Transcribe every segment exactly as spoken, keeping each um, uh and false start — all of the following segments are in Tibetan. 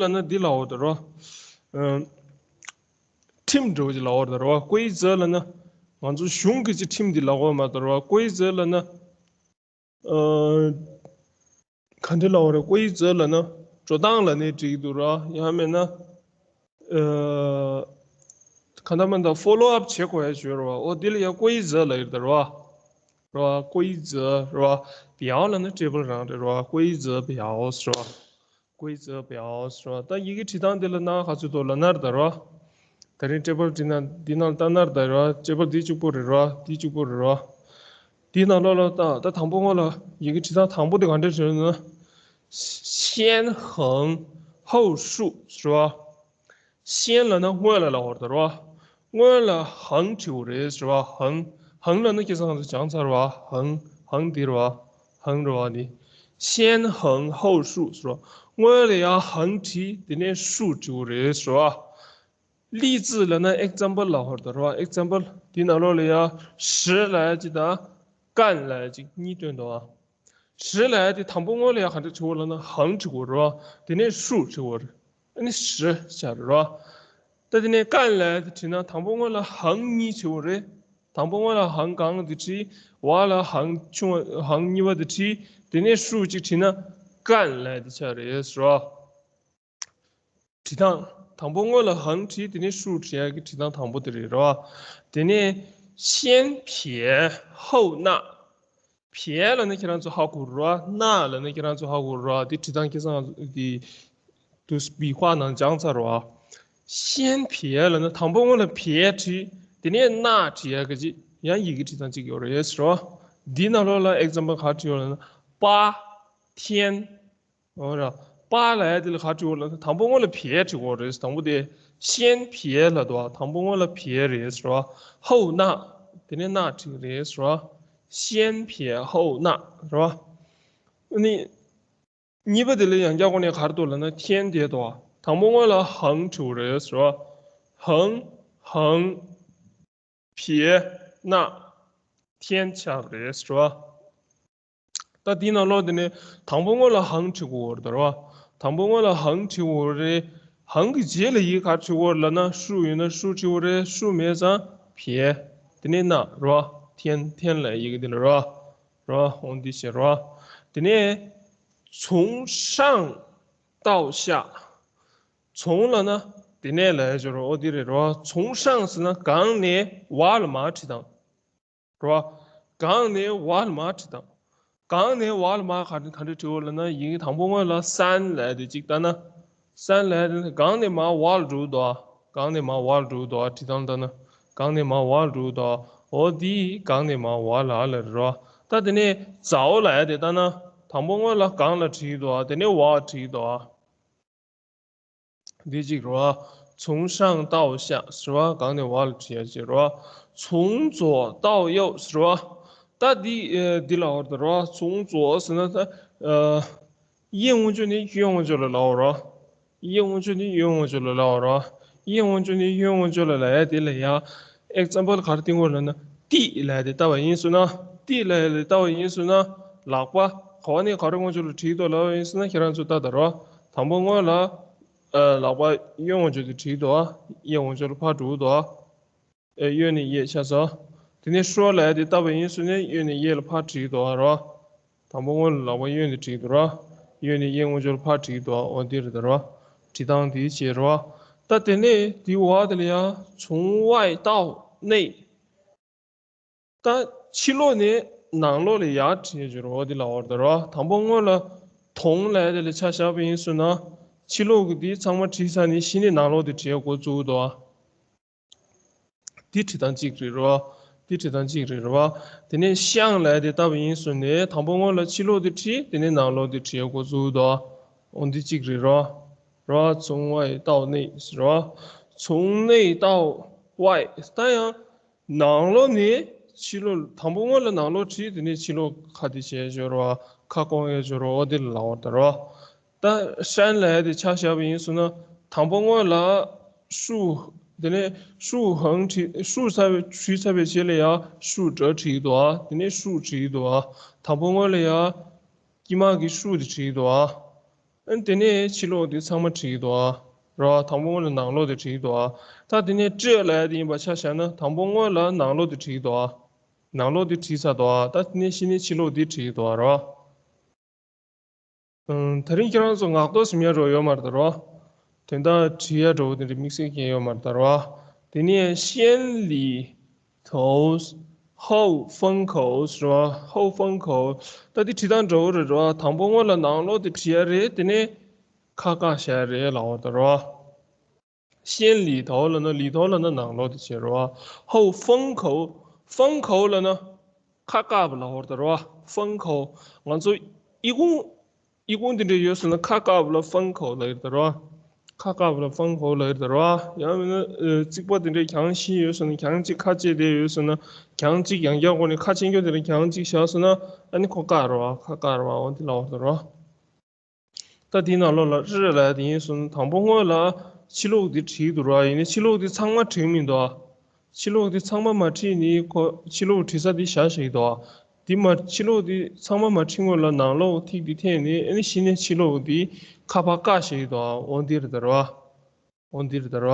ལབ་ན་འདི་ལབ་འོ་ད་རོ། ཨ། ཁྲིམས་འདྲ་བོ་ཅིག་ལབ་འོ་ད་རོ། 规则 ལབ་ན་ང་ཚོ་གཞུང་གི་ཅིག་ཁྲིམས་འདི་ལབ་འོ་མ་ད་རོ། 规则 ལབ་ན། ཨ། ག་འདྲ་ལབ་འོ་རེད། 规则 ལབ་ན་འགྲོ་སྟངས་ལབ་ནའི་འགྲིག་འདུག་ར། ཡང་མིན་ན། ཨ། གང་ལྟར་མིན་ད་follow up བྱེད་དགོས་ཡ་ཞུ་ར་བ། འོ་འདི་ལ་ཡ་规则 ལབ་ཡོད་ད་ར་བ། ར་བ། 规则 ར་བ། 表 ལབ་ན་ཊེ་བལ་རང་རེད་ར་བ། 规则表 ཟེར་བ། 规则表 ཟེར་བ། ད་ཡི་གེ་བྲིས་སྟངས་འདི་ལ་ན་ག་ཚོད་འདུག་ལབ་ན་ར་ད་ར་བ། ད་རིང་ཊེ་བལ་འདི་ན་འདི་ནང་ལྟ་ན་ར་ད་ར་བ། ཊེ་བལ་འདི་གཅིག་པོ་རེད་ར་བ། འདི་གཅིག་པོ་རེད་ར་བ། འདི་ནང་ལོགས་ལ་ད་ད་དང་པོ་སྔོན་ལ་ཡི་གེ་བྲིས་སྟངས་དང་པོ་དེ་ག་འདྲ་བྲིས་ན། 先横后竖 ཟེར་བ། 先 ལབ་ན་སྔོན་ལ་ལབ་འོ་ད་ར་བ། སྔོན་ལ་横 བྲིས་འོ་རེད་ཟེར་བ། 横། 横 ལབ་ན་ཁྱེད་ཚང་ཚོ་སྦྱངས་ཚར་བ། 横། 横 འདི་ར་བ། 横 ར་བ་འདི། 先横后竖 ཟེར་བ། སྔོན་ལ་ཡ་横 བྲིས། དེ་ནས་竖 བྲིས་འོ་རེད་ཟེར་བ། 例字 ལབ་ན་example ལབ་འོ་ད་ར་བ། example། འདི་ནང་ལོགས་ལ་ཡ་十 ལབ་ཡ་གཅིག་དང་干 ལབ་ཡ་གཅིག་གཉིས་སྟོན་འདུག་ཨ། 十 ལབ་ཡ་དེ་དང་པོ་སྔོན་ལ་ཡ་ག་འདྲ་བྲིས་འོ་ལབ་ན་横 བྲིས་འོ་ར་བ། དེ་ནས竖 བྲིས་འོ་རེད། ཨ་ནི་十 ཆགས་རེད་ར་བ། ད་དེ་ནས་干 ལབ་ཡ་དེ་བྲིས་ན་དང་པོ་སྔོན་ལ་横 གཉིས་བྲིས་འོ་རེད། དང་པོ་སྔོན་ལ་横 གང་དེ་བྲིས། བ་ལ་横 ཆུང་བ། 横 གཉིས་པ་དེ་བྲིས། དེ་ནས་竖་གཅིག་བྲིས་ན་干 ལབ་ཡ་དེ་ཆགས་རེད་ཟེར་བ། བྲིས་སྟངས། དང་པོ་སྔོན་ལ་横 བྲིས། དེ་ནས竖 བྲིས་ཡ་གི་བྲིས་སྟངས་དང་པོ་དེ་རེད་ར་བ། དེ་ནས་先撇后捺། 撇 ལབ་ན་ཁྱེད་རང་ཚོ་ཧ་གོ་ར་བ། 捺 ལབ་ན་ཁྱེད་རང་ཚོ་ཧ་གོ་ར་བ། དེ་བྲིས་སྟངས་ཁྱེད་ཚང་དེ་དུས་པི་ཁ་ནང་སྦྱངས་ཚར་ར་བ། 先撇 ལབ་ན་དང་པོ་སྔོན་ལ་撇 བྲིས། དེ་ནས་捺 བྲིས་ཡ་གི་ཅིག་ཡང་ཡི་གེ་བྲིས་སྟངས་གཅིག་ཡོད་རེད་ཟེར་བ། འདི་ནང་ལོགས་ལ་example ག་བྲིས་ཡོད་ལབ་ན། 八། 天། འོ་ར། 八 ལབ་ཡ་དེ་ལ་ག་བྲིས་འོ་ལབ་ན་དང་པོ་སྔོན་ལ་撇 བྲིས་འོ་རེད། དང་པོ་དེ་先撇 ལབ་འདུག་བ། དང་པོ་སྔོན་ལ་撇 རེད་ཟེར་བ། 后捺། དེ་ནས་捺 བྲིས་རེད་ཟེར་བ། 先撇后捺 ཟེར་བ། ཨ་ནི། གཉིས་པ་དེ་ལ་ཡང་བསྐྱར་སྒོ་ནས་ག་རེ་འདུག་ལབ་ན་天 དེ་འདུག་བ། དང་པོ་སྔོན་ལ་横 བྲིས་འོ་རེད་ཟེར་བ། 横། 横། 撇། 捺། 天 ཆགས་པ་རེད་ཟེར་བ། ད་འདི་ནང་ལོགས་འདི་ནས་དང་པོ་སྔོན་ལ་横 བྲིས་དགོས་རེད་ད་ར་བ། དང་པོ་སྔོན་ལ་横 བྲིས་དགོས་རེད། 横 གི་རྗེས་ལ་ཡི་གེ་ག་རེ་བྲིས་དགོས་རེད་ལབ་ན། 竖 ཡོད་ན་竖 བྲིས་དགོས་རེད། 竖 མེད་ཙང་撇། དེ་ནས་捺 ར་བ། 天། 天 ལབ་ཡི་གེ་འདི་ལ་ར་བ། ར་བ། འོ་འདི་བྱས་ར་བ། དེ་ནས་从上到下། 从 ལབ་ན་དེ་ནས་ལབ་ཡ་ཅིག་རེད། འོ་འདི་རེད་ར་བ། 从上 ཟེར་ན་གང་ནས་བ་ལ་མར་བྲིས་སྟངས། རེད་བ། གང་ནས་བ་ལ་མར་བྲིས་སྟངས། གང་ནས་བ་ལ་མར་ག་ག་འདྲ་བྲིས་འོ་ལབ་ན། ཡི་གེ་དང་པོ་སྔོན་ལ་三 ལབ་ཡ་དེ་གཅིག་ལྟ་ན། 三 ལབ་ཡ་དེ་གང་ནས་མར་བ་ལ་འགྲོ་འདུག་ཨ། གང་ནས་མར་བ་ལ་འགྲོ་འདུག་ཨ། བྲིས་སྟངས་ལྟ་ན། གང་ནས་མར་བ་ལ་འགྲོ་འདུག་ཨ། འོ་འདི་གང་ནས་མར་བ་ལ་ལ་རེད་བ། ད་དེ་ནས་早 ལབ་ཡ་དེ་ལྟ་ན། དང་པོ་སྔོན་ལ་གང་ལ་བྲིས་འདུག་ཨ། དེ་ནས་བ་བྲིས་འདུག་ཨ། འདི་གཅིག་རེད་བ། 从上到下 ཟེར་བ། གང་ནས་བ་ལ་བྲིས་ཡ་ཅིག་རེད་བ། 从左到右 ཟེར་བ། ད་འདི་ཨེ་འདི་ལབ་པ་རེད་བ། 从左 ཟེར་ན་ད་ཨ་叶文洁 ནས 叶文洁 ལ་ལབ་པ་རེད་བ། 叶文洁 ནས་叶文洁 ལ་ལབ་པ་རེད་བ། 叶文洁 ནས་叶文洁 ལ་ལབ་ཡ་དེ་ལ་ཡ་example ག་རེ་བསྟན་དགོས་ལབ་ན། 地 ལབ་ཡ་དེ་ལྟ་བ་ཡིན་ཟེར་ན། 地 ལབ་ཡ་དེ་ལྟ་བ་ཡིན་ཟེར་ན། ལག་པ་ག་བ་ནས་ག་རེ་སྔོན་ཆད་ལ་བྲིས་འདུག་ལབ་པ་ཡིན་ཟེར་ན། ཁྱེད་རང་ཚོ་ལྟ་ད་རེད་བ། དང་པོ་སྔོན་ལ་ཨ་ལག་པ་གཡོན་ངོས་ཕྱོགས་དེ་བྲིས་འདུག་ཨ། གཡས་ངོས་ཕྱོགས་ལ་ཕར་འགྲོ་གི་འདུག་ཨ། ཨེ་གཡོན་ནས་གཡས་ཆ་ཚང་། དེ་ནས་ཤོར་ལབ་ཡ་དེ་ལྟ་བ་ཡིན་ཟེར་ན་གཡོན་ནས་གཡས་ལ་ཕར་བྲིས་འདུག་ཨ་རོ། དང་པོ་སྔོན་ལ་ལག་པ་གཡོན་དུ་བྲིས་འདུག་རོ། གཡོན་ནས་གཡས་ངོས་ཕྱོགས་ལ་ཕར་བྲིས་འདུག་ཨ། འོ་འདི་རེད་ད་རོ། བྲིས་སྟངས་དེ་བྱས་རོ། ད་དེ་ནས་དེའི་འོག་དེ་ལ་ཡ་从外到内། ད་ཕྱི་ལོགས་ནས་ནང་ལོགས་ལ་ཡར་བྲིས་ཡ་བྱེད་རོ། འོ་འདི་ལབ་པ་རེད་ད་རོ། དང་པོ་སྔོན་ལ་同 ལབ་ཡ་དེ་ལ་ཆ་བཞག་པ་ཡིན་ཟེར་ན། ཕྱི་ལོགས་ཀྱི་འདི་ཚང་མ་བྲིས་ཚར་ནས་གཞི་ནས་ནང་ལོགས་དེ་བྲིས་ཡ་འགོ་བཙུགས་འདུག་ཨ། འདི་བྲིས་སྟངས་གཅིག་རེད་རོ། འདི་བྲིས་སྟངས་གཅིག་རེད་རོ། དེ་ནས་向་ལབ་ཡ་དེ་ལྟ་བ་ཡིན་ཟེར་ནས་དང་པོ་སྔོན་ལ་ཕྱི་ལོགས་དེ་བྲིས། དེ་ནས་ནང་ལོགས་དེ་བྲིས་ཡ་འགོ་བཙུགས་འདུག་ཨ། འོ་འདི་གཅིག་རེད་རོ། རོ། 从外到内 ཟེར་རོ། 从内到外། ད་ཡང་ནང་ལོགས་ནས་ཕྱི་ལོགས། དང་པོ་སྔོན་ལ་ནང་ལོགས་བྲིས། དེ་ནས་ཕྱི་ལོགས་ཁ་དེ་བྱས་བྱོས་རོ། ཁ་སྐོང་ཡ་བྱོས་རོ། འོ་འདི་ལ་ལབ་པ་རེད་ད་རོ། ད་山ལབ་ཡ་དེ་ཆ་བཞག་པ་ཡིན་ཟེར་ན། དང་པོ་སྔོན་ལ་竖། དེ་ནས་竖 横 བྲིས། 竖 ཚར་བའི། བྲིས་ཚར་བའི་རྗེས་ལ་ཡ་竖་སྒྲ་བྲིས་འདུག་ཨ། དེ་ནས་竖་བྲིས་འདུག་ཨ། དང་པོ་སྔོན་ལ་ཡ་དཀྱིལ་མ་གི་竖་དེ་བྲིས་འདུག་ཨ། ཨ་ནི་དེ་ནས་ཕྱི་ལོགས་དེ་ཚང་མ་བྲིས་འདུག་ཨ། རེད་བ། དང་པོ་སྔོན་ལ་ནང་ལོགས་དེ་བྲིས་འདུག་ཨ། ད་དེ་ནས་ཀྲི་ལབ་ཡ་དེ་ཡིན་པ་ཆ་བཞག་ན་དང་པོ་སྔོན་ལ་ནང་ལོགས་དེ་བྲིས་འདུག་ཨ། ནང་ལོགས་དེ་བྲིས་ཚར་འདུག་ཨ། ད་དེ་ནས་གཞི་ནས་ཕྱི་ལོགས་དེ་བྲིས་འདུག་ཨ། རེད་བ། ཨང་། དེ་རིང་ཁྱེད་རང་ཚོ་ངག་ཐོག་ཟིན་ཡ་འགྲོ་ཡོད་མ་རེད་ད་རོ། དོན་དག་བྲིས་ཡ་འགྲོ་བོ་དེ་འདྲ་དམིགས་བསལ་གང་ཡོད་མ་རེད་ད་རོ། དེ་ནས先礼头后封口 རོ། 后封口 ད་དེ་བྲིས་སྟངས་འདྲ་བོ་རེད་རོ། དང་པོ་སྔོན་ལ་ནང་ལོགས་དེ་བྲིས་ཡ་རེད། དེ་ནས་ཁ་བཀག་བྱ་ཡ་རེད་ལབ་པ་ད་རོ། 先礼头 ལབ་ན། 礼头 ལབ་ན་ནང་ལོགས་དེ་བྱེད་རོ། 后封口 封口 ལབ་ན་ཁ་བཀག་པ་ལབ་པ་རེད་ད་རོ། 封口 ང་ཚོ་ཨི་ཁུང་ཨི་ཁུང་དེ་འདྲ་ཡོད་ཟེར་ན་ཁ་བཀག་པ་ལ་封口 ལབ་ཡོད་ད་རོ། ཁ་བཀག་པ་ལ封口 ལབ་ཡོད་ད་རོ། ཡང་མིན་ན་ཨ་རྩིག་པ་དེ་འདྲ་གྱང་བཞི་ཡོད་ཟེར་ན། གྱང་གཅིག་ཁ་ཕྱེ་བསྡད་ཡོད་ཟེར་ན། གྱང་གཅིག་ཡང་བསྐྱར་སྒོ་ནས་ཁ་ཕྱེ་རྒྱུ་དེ་འདྲ་གྱང་གཅིག་བཞག་ཟེར་ན། ཨ་ནི་ཁོ་བཀག་རོ། ཁ་བཀག་རོ། འོ་དེ་ལབ་པ་རེད་ད་རོ། ད་དེའི་ནང་ལོགས་ལ་རི་ལབ་ཡ་དེ་ཡིན་སོང་། དང་པོ་སྔོན་ལ་ཕྱི་ལོགས་དེ་བྲིས་འདུག་ར། ཡིན་ནའི་ཕྱི་ལོགས་དེ་ཚང་མ་བྲིས་མི་འདུག་ཨ། ཕྱི་ལོགས་དེ་ཚང་མ་མ་བྲིས་ནི་ཁོ་ཕྱི་ལོགས་བྲིས་ས་དེ་བཞག་བཞག་འདུག་ཨ། དེ་མ་ཕྱི་ལོགས་དེ་ཚང་མ་མ་བྲིས་སྔོན་ལ་ནང་ལོགས་ཐིག་དེ་འཐེན་ནི། ཨ་ནི་གཞི་ནས་ཕྱི་ལོགས་དེ་ཁ་ཕར་བཀག་བཞག་འདུག་ཨ། འོ་འདི་རེད་ད་ར། འོ་འདི་རེད་ད་ར།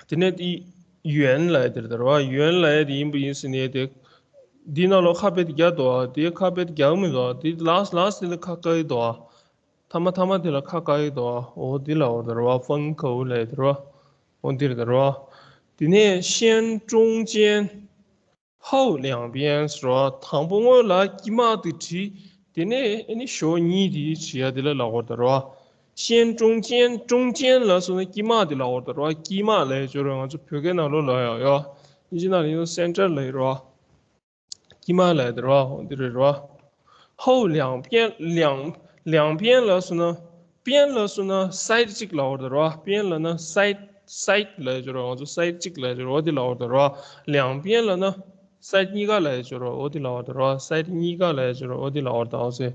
དེ་ནས་དེ་圆 ལབ་ཡ་དེ་རེད་ད་ར། 圆 ལབ་ཡ་དེ་ཡིན་པ་ཡིན་ཟེར་ནས་དེ། འདི་ནང་ལོགས་ཁ་དཔེ་དེ་རྒྱག་འདུག་ཨ། དེ་ཁ་དཔེ་དེ་རྒྱག་མི་འདུག་ཨ། དེ་ལགས་ལགས་དེ་ལ་ཁ་བཀག་གི་འདུག་ཨ། ཐ་མ་ཐ་མ་དེ་ལ་ཁ་བཀག་གི་འདུག་ཨ། འོ་དེ་ལབ་པ་རེད་ད་ར། 封口 ལབ་ཡ་དེ་ར། འོ་འདི་རེད་ད་ར། དེ་ནས་先中间 后两边 ཟེར་བ། དང་པོ་སྔོན་ལ་དཀྱིལ་མ་དེ་བྲིས། དེ་ནས་ཨ་ནི་ཞོ་གཉིས་དེ་བྲིས་ཡ་དེ་ལ་ལབ་པ་རེད་ད་ར། 先中间། 中间 ལབ་སོང་ན་དཀྱིལ་མ་དེ་ལབ་པ་རེད་ད་ར། དཀྱིལ་མ་ལབ་ཡ་ཅོ་ར། ང་ཚོ་བོད་སྐད་ནང་ལོགས་ལ་ཡ་ཡ། དབྱིན་ཇི་ནང་ལ་ཡིན་ན་center ལབ་ཡ་ར། དཀྱིལ་མ་ལབ་ཡ་དེ་ར། འོ་འདི་རེད་ར། 后两边། 两两边 ལབ་སོང་ན། 边 ལབ་སོང་ན་side གཅིག་ལབ་པ་རེད་ད་ར། 边 ལབ་ན་side side ལབ་ཡ་ཅོ་ར། ང་ཚོ་side གཅིག་ལབ་ཡ་ཅོ་ར། འོ་དེ་ལབ་པ་རེད་ད་ར། 两边 ལབ་ན་side གཉིས་ཀ་ལབ་ཡ་ཅོ་ར། འོ་དེ་ལབ་པ་རེད་ད་ར། side གཉིས་ཀ་ལབ་ཡ་ཅོ་ར། འོ་དེ་ལབ་པ་རེད་ད། འོ་ཟེར།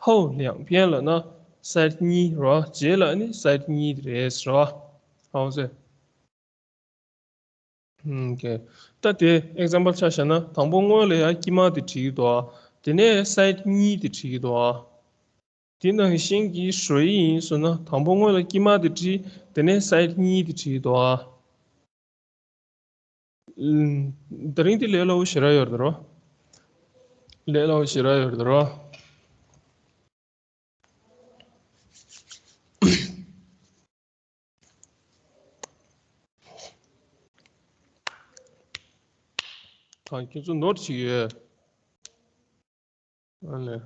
后两边 ལབ་ན་side གཉིས་ར། རྗེས་ལ་ནི་side གཉིས་དེ་རེད་ཟེར་བ། འོ་ཟེར། ཨུམ། ཀེ། ད་དེ་example ཆ་བཞག་ན་དང་པོ་སྔོན་ལ་ཡ་དཀྱིལ་མ་དེ་བྲིས་ཀྱི་འདུག་ཨ། དེ་ནས་side གཉིས་དེ་བྲིས་ཀྱི་འདུག་ཨ། དེ་ནང་བཞིན་གྱི་ཞོ་ཡི་ཡིན་སོང་ན་དང་པོ་སྔོན་ལ་དཀྱིལ་མ་དེ་བྲིས། དེ་ནས་side གཉིས་དེ་བྲིས་ཀྱི་འདུག་ཨ། ཨུམ། དེ་རིང་དེ་ལས་སླ་བོ་ཞེ་དྲག་ཡོད་རེད་ད་རོ། ལས་སླ་བོ་ཞེ་དྲག་ཡོད་རེད་ད་རོ། ད་ཁྱེད་ཚོ་note བྱེད་ཀྱི་ཡོད། ཨ་ནི།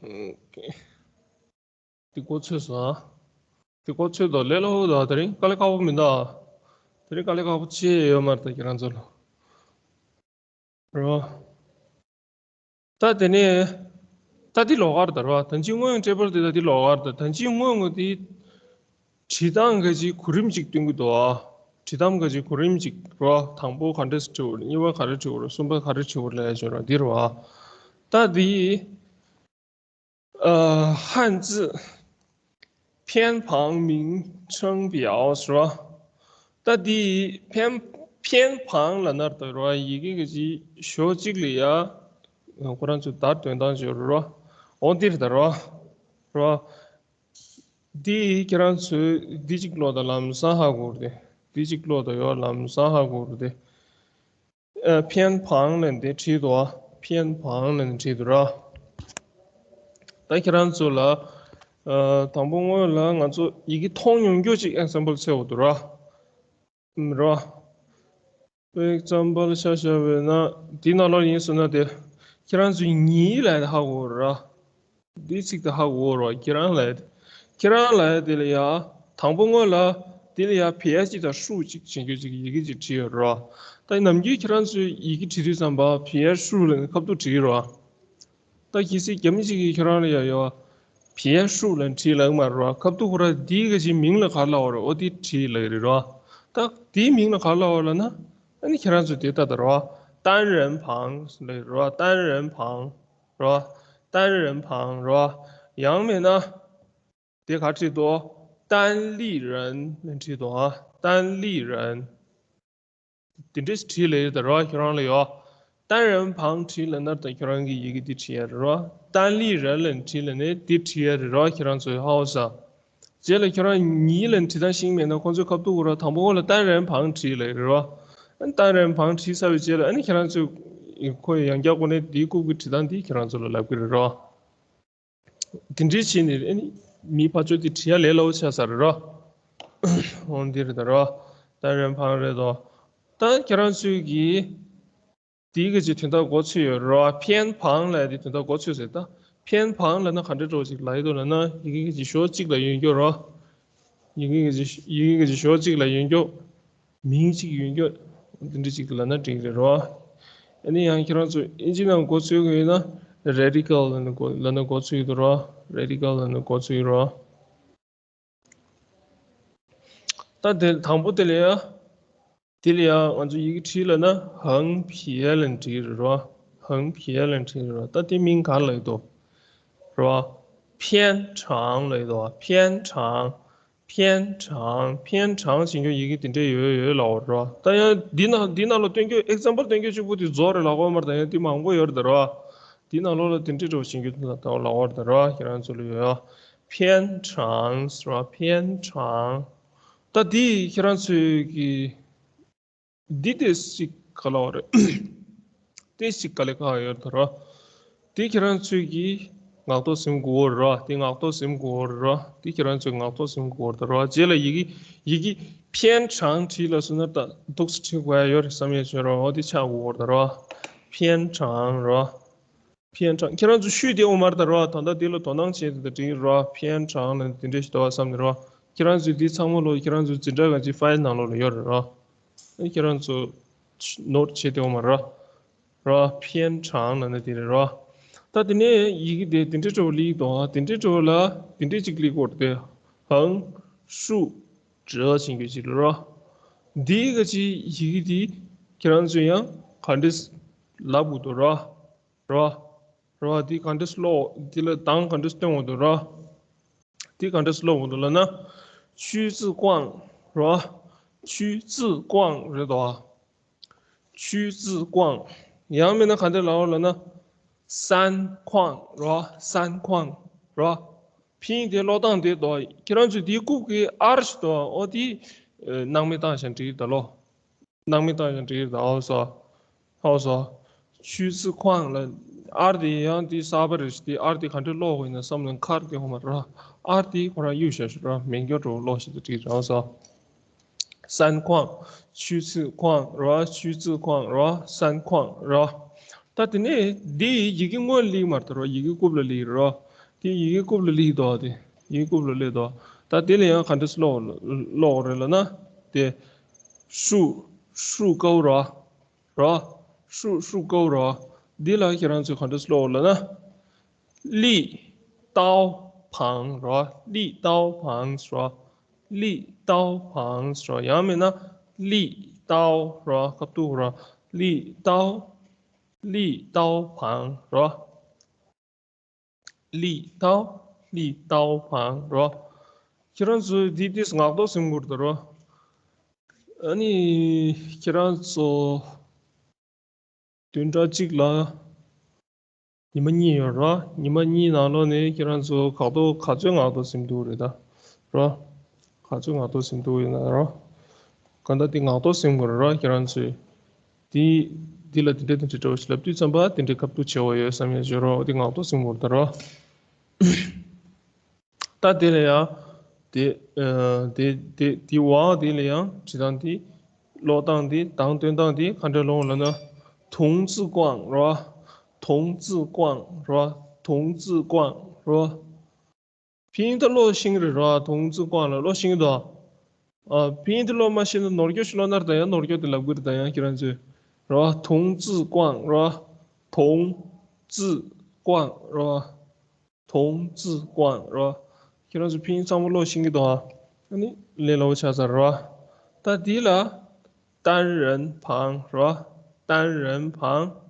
ཨོ་ཀེ། དེ་གོ་ཚོད་སོང་ཨ། དེ་གོ་ཚོད་དོ། ལས་སླ་བོ་དོ། དེ་རིང་དཀའ་ལས་ཁག་པོ་མི་འདུག་ཨ། དེ་རིང་དཀའ་ལས་ཁག་པོ་ཅི་ཡང་ཡོད་མ་རེད་ད་ཁྱེད་རང་ཚོ་ལ། རོ། ད་དེ་ནས་ད་འདི་ལོགས་ཀ་རེད་ད་རོ། ད་ཅི་སྔོན་འགྲེལ་པར་དེ་ད་འདི་ལོགས་ཀ་རེད་ད། ད་ཅི་སྔོན་ངོ་དེ་བྲིས་སྟངས་ག་ཅིག་གོ་རིམ་ཅིག་སྟོན་གྱི་འདུག་ཨ། བྲིས་སྟངས་ག་ཅིག་གོ་རིམ་ཅིག་རོ། དང་པོ་ག་འདྲས་བྲིས་དགོས་རེད། གཉིས་པ་ག་རེ་བྲིས་དགོས་རེད། གསུམ་པ་ག་རེ་བྲིས་དགོས་རེད་ལབ་ཡ་ཅིག་ཡོད་ར། འདི་རེད་བ། ད་འདི། 呃，汉字偏旁名称表 ཟེར་བ། ད་འདི་偏偏旁 ལབ་ན་རེད་བ། ཡི་གེ་གི་ཅིག་ཞོ་གཅིག་ལ་ཡ། ཁོ་རང་ཚོ་བརྡ་སྟོན་སྟངས་ཅིག་ཡོད་རེད་བ། འོ་འདི་རེད་ད་རོ། རོ། འདི་ཁྱེད་རང་ཚོས་འདི་གཅིག་ཀློག་དང་ལམ་སང་ཧ་གོ་རེད། འདི་གཅིག་ཀློག་དང་ཡོད་ལམ་སང་ཧ་གོ་རེད། 呃，偏旁 ལབ་ནས་འདི་བྲིས་འདུག་བ། 偏旁 ལབ་ནས་བྲིས་འདུག་ར། ད་ཁྱེད་རང་ཚོ་ལ། ཨ། དང་པོ་སྔོན་ལ་ང་ཚོ་ཡི་གེ་མཐོང་མྱོང་རྒྱུ་ཅིག་example འཚོལ་དགོས་འདུག་ར། ཨུམ། ར། example ཆ་བཞག་པ་ཡིན་ན་འདི་ནང་ལོགས་ཡིན་ཟེར་ན་དེ། ཁྱེད་རང་ཚོས་ཉི་ལབ་ཡ་དེ་ཧ་གོ་ར། འདིའི་ཚིག་དེ་ཧ་གོ་ར། ཁྱེད་རང་ལབ་ཡ་དེ། ཁྱེད་རང་ལབ་ཡ་དེ་ལ་ཡ། དང་པོ་སྔོན་ལ་དེ་ལ་ཡ་བེ་ཡ་གཅིག་དང་ཧྲུའུ་གཅིག་བྱེད་རྒྱུ་ཅིག་ཡི་གེ་གཅིག་བྲིས་ཡོད་ར། ད་ནམ་རྒྱུན་ཁྱེད་རང་ཚོས་ཡི་གེ་བྲིས་དུས་ཙམ་པ་བེ་ཡ་ཧྲུའུ་ལབ་ནས་ཁ་ཐུག་བྲིས་ཡོད་ར། ད་གལ་སྲིད་རྒྱ་མི་གཅིག་གིས་ཁྱེད་རང་ལ་ཡ་ཡོད། བེ་ཡ་ཧྲུའུ་ལབ་བྲིས་ལབ་མ་རེད་བ། ཁ་ཐུག་ཁོ་ར་འདིའི་ག་ཅིག་མིང་ལ་ག་རེ་ལབ་པ་རེད། འོ་དེ་བྲིས་ལབ་རེད་བ། ད་དེའི་མིང་ལ་ག་རེ་ལབ་པ་ལབ་ན། ཨ་ནི་ཁྱེད་རང་ཚོས་དེ་ལྟ་ད་རོ། 单人旁 ལབ་རོ། 单人旁 རོ། 单人旁 རོ། ཡང་མིན་ན། དེ་ག་བྲིས་འདུག 单立人 ལབ་བྲིས་འདུག་ཨ། 单立人 དེ་འདྲས་བྲིས་ལེ་ཡོད་ད་རོ། ཁྱོད་རང་ལ་ཡོད། 单人旁 བྲིས་ལ་ནར་དང་ཁྱོད་རང་གི་ཡི་གེ་འདི་བྲིས་ཡ་རེད་རོ། 单立人 ལ་བྲིས་ལ་ནི་འདི་བྲིས་ཡ་རེད་རོ། ཁྱོད་རང་ཚོའི་ཧའོ་ས། རྗེས་ལ་ཁྱོད་རང་གཉིས་ལ་བྲིས་སྟངས་ཤིག་མེད་ན་ཁོང་ཚོའི་ཁ་ཐུག་རོ། དང་པོ་ཁོ་ལ་单人旁 བྲིས་ལེ་རེད་རོ། 单人旁 བྲིས་ཚར་བའི་རྗེས་ལ་ཨ་ནི་ཁྱོད་རང་ཚོས་ཁོ་ཡང་བསྐྱར་ཁོ་ནས་འདིའི་རྐུབ་ཀྱི་བྲིས་སྟངས་འདི་ཁྱོད་རང་ཚོ་ལ་ལབ་ཀྱི་རེད་རོ། དེ་འདྲའི་བྱས་ནས་ཨ་ནི་མི་ཕར་ཕྱོགས་དེ་བྲིས་ཡ་ལས་སླ་བོ་ཆགས་ཚར་རེད་རོ། འོ་འདི་རེད་ད་རོ། 单人旁 རེད་དོ། ད་ཁྱེད་རང་ཚོས་ཀྱིས་དེའི་གི་ཅིག་དོན་དག་མགོ་ཚོས་ཡོད་རོ། 偏旁 ལབ་ཡ་དེ་དོན་དག་མགོ་ཚོས་ཟེར་ད། 偏旁 ལབ་ན་ག་འདྲ་འགྲོ་ཅིག་ལབ་ཡོད་དོ་ལབ་ན་ཡི་གེ་གི་ཅིག་ཞོགས་གཅིག་ལ་ཡོད་རྒྱུ་རོ། ཡི་གེ་གི་ཅིག་ཡི་གེ་གི་ཅིག་ཞོགས་གཅིག་ལ་ཡོད་རྒྱུ། མིང་གཅིག་ཡོད་རྒྱུ། འདི་འདྲ་ཅིག་ལབ་ན་འགྲིག་རེད་རོ། ཨ་ནི་ཡང་ཁྱེད་རང་ཚོ་ཨིན་ཇི་ནང་མགོ་ཚོས་གི་ཡོད་ན་radical ལབ་ན་མགོ་ལབ་ན་མགོ་ཚོས་ཡོད་དོ་རོ། radical ལབ་ན་མགོ་ཚོས་ཡོད་རོ། ད་དེ་དང་པོ་དེ་ལ་ཡ། དེ་ལ་ཡ་ང་ཚོ་ཡི་གེ་བྲིས་ལ་ན་ཧང་ཕིའེ་ལན་བྲིས་རེད་རོ། ཧང་ཕིའེ་ལན་བྲིས་རེད་རོ། ད་དེ་མིང་ག་ལ་ཡོད་དོ། རོ། 偏长 ལ་ཡོད་དོ། 偏长 偏长 偏长 ཞེས་ཀྱང་ཡི་གེ་དེ་འདྲས་ཡོད་ཡོད་ལ་འོ་རོ། ད་ཡང་འདི་ན་འདི་ན་ལ་སྟོན་རྒྱུ་example སྟོན་རྒྱུ་གཅིག་པུ་དེ་རྫོགས་རེད་ལ་འོ་མར་ད་ཡང་དེ་མང་པོ་ཡོད་རེད་ད་རོ། དེ་ནང་ལོགས་ལ་དེ་འདྲས་འགྲོ་བཞིན་རྒྱུ་དེ་ལ་ལ་འོ་རེད་ད་རོ། ཁྱེད་རང་ཚོ་ལ་ཡོད་ཡོད། 偏长 རོ། 偏长 ད་དེ་ཁྱེད་རང་ཚོའི་གི་འདི་ཏོག་ཙམ་ག་ལ་བ་རེད། ཏོག་ཙམ་ག་ལེ་ཁག་ཡོད་དོ་ར། དེ་ཁྱེད་རང་ཚོས་ཀྱིས་ངག་ཐོག་ཟིན་དགོས་ར། དེ་ངག་ཐོག་ཟིན་དགོས་ར། དེ་ཁྱེད་རང་ཚོས་ངག་ཐོག་ཟིན་དགོས་ར། རྗེས་ལ་ཡི་གེ་ཡི་གེ་偏长 བྲིས་ལ་སོང་ན་ད་འདུག་སེ་བྲིས་དགོས་ཡ་ཡོད་རེད་བསམ་ཡ་བྱོས་ར། འོ་དེ་ཆགས་དགོས་ར། 偏长 ར། 偏长 ཁྱེད་རང་ཚོ་ཤུལ་དེ་འོང་མར་ད་ར། ད་ལྟ་དེ་ལ་དོ་སྣང་བྱས་ཏེ་ད་བྲིས་ར། 偏长 ལ་དེ་འདྲས་ཞིག་འདུག་བ་བསམ་ནས་ར། ཁྱེད་རང་ཚོས་འདི་ཚང་མ་ལོ་ཁྱེད་རང་ཚོའི་འཛིན་གྲྭ་གང་ཅིའི་ཕའིལ་ནང་ལོགས་ལ་ཡོད་རེད་ར། ཨེ་ཁྱེད་རང་ཚོ་ནོར་བྱས་ཏེ་འོང་མ་ར། ར། 偏长 ལབ་ན་དེ་རེད་ར། ད་དེ་ནས་ཡི་གེ་དེ་དེ་འདྲའི་འགྲོ་བ་ལི་དང་དེ་འདྲའི་འགྲོ་བ་ལ་དེ་འདྲའི་ཅིག་ལི་གོར་དེ་ཧང་ཧྲུ་ཇེ་ཅིང་གི་ཅིག་ལ་ར། འདི་ག་ཅི་ཡི་གེ་དེ་ཁྱེད་རང་ཚོས་ཡང་ག་འདྲས་ལབ་དགོས་འདུག་ར། ར། ར། འདི་ག་འདྲས་ལོ་འདི་ལ་དང་ག་འདྲས་སྟོན་དགོས་འདུག་ར། འདི་ག་འདྲས་ལོ་དགོས་འདུག་ལབ་ན། 屈字框 ར། 屈字框 རེད་དོ། 屈字框 ཡང་མིན་ན་ག་འདྲ་ལབ་ལབ་ན། 三框 ར། 三框 ར། ཕིང་དེ་ཀློག་སྟངས་དེ་དོ། ཁྱེད་རང་ཚོས་དེའི་རྐུབ་ཀྱི་ཨར་ཞིག་དོ། ཨོ་དེ་སྣང་མེད་བཏང་ཞིང་བྲིས་ད་ལོ། སྣང་མེད་བཏང་ཞིང་བྲིས་ད་ཨོ་སོ། ཨོ་སོ། 屈字框 ལ་ཨར་དེ་ཡང་དེ་གསར་པ་རེད་ཤག་དེ་ཨར་དེ་ག་འདྲ་ཀློག་དགོས་ཡིན་ན་བསམ་ན་མཁར་དེ་ཧོ་མ་ར། ཨར་དེ་ཁོ་རང་གཡུག་བཞག་ཤག་ར། མེད་མཁན་འགྲོ་ཀློག་ཞིག་ཏུ་བྲིས་ར་ཨོ་སོ། 三框 屈字框 ར། 屈字框 ར། 三框 ར། ད་དེ་ནས་འདི་ཡི་གེ་སྔོན་ལ་སླེབས་མ་རེད་ད་ར། ཡི་གེ་རྐུབ་ལ་སླེབས་ར། དེ་ཡི་གེ་རྐུབ་ལ་སླེབས་དོ། དེ་ཡི་གེ་རྐུབ་ལ་སླེབས་དོ། ད་དེ་ལ་ཡང་ག་འདྲས་ཀློག་ཀློག་རེད་ལབ་ན། དེ་ཧྲུ་ཧྲུ་ཀའོ་ར། ར། ཧྲུ་ཧྲུ་ཀའོ་ར། འདི་ལ་ཁྱེད་རང་ཚོས་ག་འདྲས་ཀློག་ལབ་ན། 立刀旁 ར། 立刀旁 ར། 立刀旁 ར། ཡང་མིན་ན་立刀 ར། ཁ་ཐུག་ར། 立刀 立刀旁 ར། 立刀 立刀旁 ར། ཁྱེད་རང་ཚོས་འདི་ཏོག་ཙམ་ངག་ཐོག་ཟིན་དགོས་རེད་ད་ར། ཨ་ནི་ཁྱེད་རང་ཚོ་བདུན་ཕྲག་གཅིག་ལ་ཉི་མ་གཉིས་ཡོད་ར། ཉི་མ་གཉིས་ནང་ལོགས་ནས་ཁྱེད་རང་ཚོ་ཁག་ཐོག་ག་ཚོད་ངག་ཐོག་ཟིན་འདུག་རེད་ད་ར། ག་ཚོད་ངག་ཐོག་ཟིན་འདུག་ཡོད་ན་ར། གང་ལྟར་འདི་ངག་ཐོག་ཟིན་དགོས་རེད་ར་ཁྱེད་རང་ཚོས། འདི་འདི་ལ་འདི་འདྲ་འདི་འདྲ་འདྲ་བོ་ཞིག་ལབ་དུས་ཙམ་པ་འདི་འདྲའི་ཁ་ཐུག་བྱེད་དགོས་ཡོད་བསམ་ཡས་བརྗོད་རོགས། འདི་ངག་ཐོག་ཟིན་དགོས་རེད་ད་ར། ད་དེ་ལ་ཡང་དེ་ཨ་དེ་དེ་དེ་བ་དེ་ལ་ཡང་བྲིས་སྟངས་དེ་ཀློག་སྟངས་དེ་དང་སྟོན་སྟངས་དེ་ག་འདྲ་ལོང་ལབ་ན། 童子逛 ར། 童子逛 ར། 童子逛 ར། ཕིན་ད་ཀློག་ཤེས་ཀྱི་རེད་ར། 童子逛 ལ་ཀློག་ཤེས་ཀྱི་འདུག་ཨ། ཕིན་ད་ཀློག་མ་ཤེས་ན་ནོར་སྐྱོ་ཞིག་ཀློག་ན་ར། ད་ཡང་ནོར་སྐྱོ་དེ་ལབ་ཀྱི་རེད། ད་ཡང་ཁྱེད་རང་ཚོས་ར། 童子逛 ར། 童子逛 ར། 童子逛 ར། ཁྱེད་རང་ཚོ་ཕིན་ཚང་མ་ཀློག་ཤེས་ཀྱི་འདུག་ཨ། ཨ་ནི་ལས་སླ་པོ་ཆགས་ཚར་ར། ད་འདི་ལ་ 单人旁 རེད་བ། 单人旁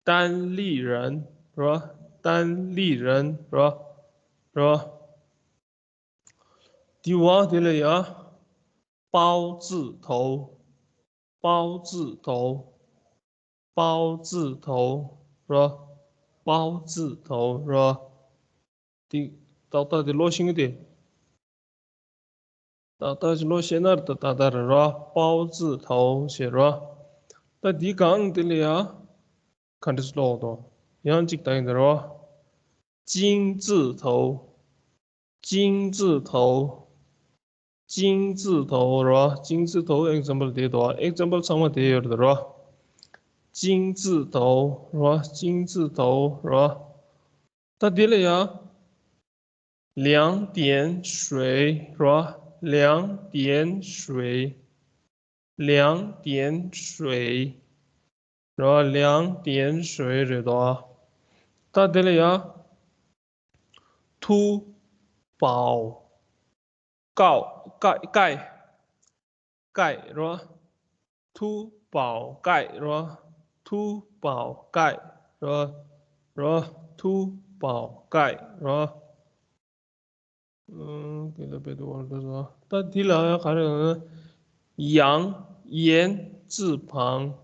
单立人 རེད་བ། 单立人 རེད་བ། རེད་བ། དེའི་འོག་དེ་ལ་ཡ། 包子头 包子头 包子头 རེད་བ། 包子头 རེད་བ། དེ་ཏག་ཏག་དེ་ཀློག་ཤེས་ཀྱི་དེ། ཏག་ཏག་ཅིག་ཀློག་ཤེས་ན་ཏག་ཏག་རེད་ར། 包子头 ཞེས་ར། ད་འདི་གང་དེ་ལ་ཡ། ག་འདྲ་ཞིག་ཀློག་དོ། ཡང་ཅིག་ད་ཡིན་ད་ར། 金字头 金字头 金字头 ར། 金字头 example དེ་དོ། example ཚང་མ་དེ་ཡོད་ར། 金字头 ར། 金字头 ར། ད་དེ་ལ་ཡ། 两点水 ར། 两点水 两点水 ར། 两点水 རེད་དོ། ད་དེ་ལ་ཡ། 珠宝盖 盖 盖 盖 ར། 珠宝盖 ར། 珠宝盖 ར། ར། 珠宝盖 ར། ཨང་། ད་འདི་ལ་ག་རེ་ཡང་言字旁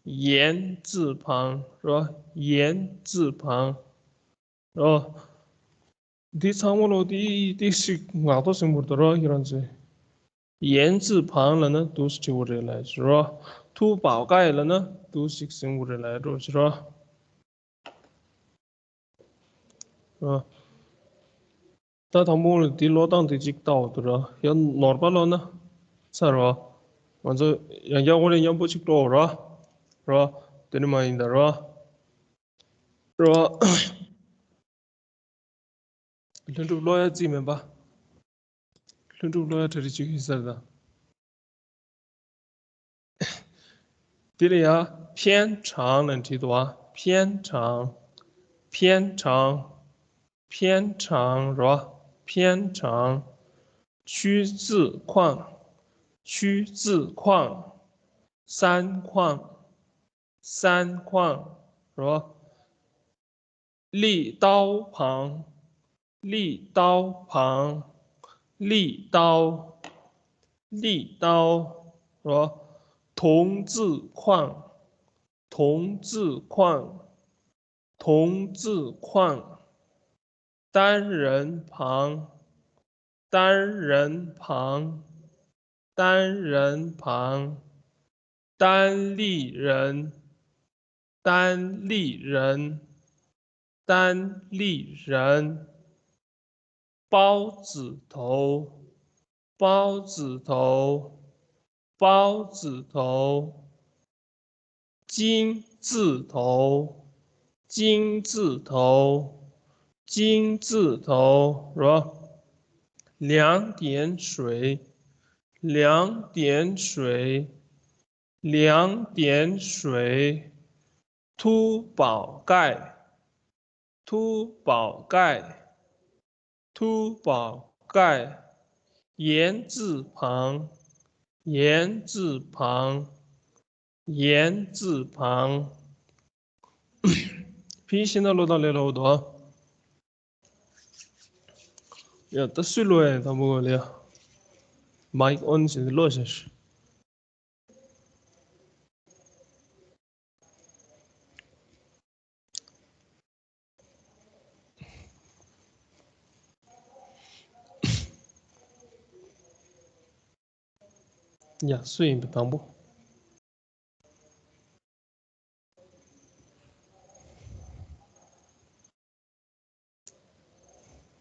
言字旁 ར། 言字旁 ར། འདི་ཚང་མ་ལོ་དེ་དེ་ཞིག་ངག་ཐོག་ཟིན་པོར་དོ་ར། ཁྱེད་རང་ཚོས། 言字旁 ལབ་ན་འདུག་སེ་བྲིས་པ་རེད་ལབ་ཀྱི་ར། 珠宝盖 ལབ་ན་འདུག་སེ་ཟིན་པོ་རེད་ལབ་ཀྱི་ར། ཨ། ད་དང་པོ་ལ་འདི་ཀློག་སྟངས་དེ་གཅིག་ལྟ་འོ་དོ་ར། ཡང་ནོར་པ་ཀློག་ན་ཚར་བ། ང་ཚོ་ཡང་བསྐྱར་ཁོ་རེ་མཉམ་པོ་གཅིག་ཀློག་ར། ར། དེ་ནི་མ་ཡིན་ད་ར། ར། ལྷུན་གྲུབ་ཀློག་ཡ་རྩིས་མིན་པ། ལྷུན་གྲུབ་ཀློག་ཡ་གྲ་སྒྲིག་བྱེད་ཀྱི་ཡིན་ས་རེད་ད། དེ་ལ་ཡ། 片长 ལ་བྲིས་འདུག་བ། 片长 片长 片长 ར། 片长 曲子框 曲子框 三框 三框 ར། 立刀旁 立刀旁 立刀 立刀 ར། 同字框 同字框 同字框 单人旁 单人旁 单人旁 单立人 单立人 单立人 包子头 包子头 包子头 金字头 金字头 金字头 ར། 两点水 两点水 两点水 珠宝盖 珠宝盖 珠宝盖 言字旁 言字旁 言字旁 ཕྱི་ཤེས་ན་ཀློག་སྟངས་ལས་སླ་བོ་འདུག་ཨ། ཡ་ད་སུས་ཀློག་ཡ་ཡིན། དང་པོ་ལ་ཡ། མའིག་ཨོན་བྱས་ཏེ་ཀློག་བྱ་ཞིག་ཡ། སུ་ཡིན་པ་དང་པོ།